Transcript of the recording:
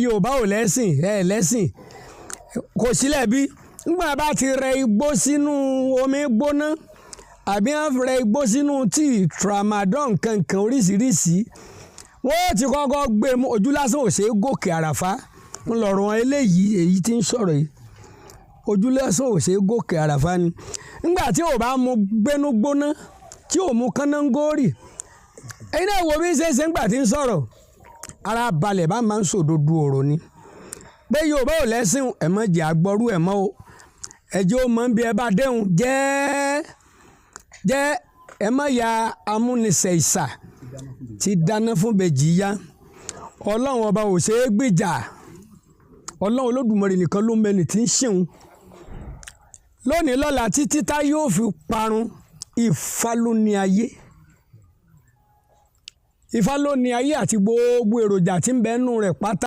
Yorùbá ò lẹ́sìn, ẹ lẹ́sìn, kò sílẹ̀ bí nígbà bá ti rẹ igbó sínú omi gbóná, àbí wọ́n rẹ igbó sínú tíì, tramadol, kankan oríṣiríṣi, wọ́n ti kọ́kọ́ gbé mu. Ojú lásán ò ṣeé gòkè àràfá. Ńlọrọ̀ eléyìí, èyí tí ń sọ̀rọ̀ yìí, ojú lásán ò ṣeé gòkè àràfá ni. Nígbà tí ò bá mu gbénú gbóná, tí ò mu kánángórì, ẹ̀yin náà wo bí ń ṣe é ṣe ńgbà tí ń sọ̀rọ̀, ara balẹ̀ bá máa ń sòdodo ọ̀rọ̀ ni pé Yorùbá ò lẹ́sìn. Ẹ̀ mọ́ jẹ́ àgbọ̀rú ẹ̀ mọ́ o. Ẹjẹ́ ó mọ̀ bí ẹ bá déhùn jẹ́ jẹ́. Ẹ má ya amúnisẹ̀ ìsà ti dáná fún bèjì yá. Ọlọ́run Ọba ò ṣeé gbìjà. Ọlọ́run Olódùmarè nìkan ló mẹ́ni tí ń ṣeun lónìí, lọ́la, títí tá yóò fi parun. Ifá ló ní ayé, Ifá ló ní ayé àti gbogbo èròjà tí ń bẹ nínú rẹ̀ pátá.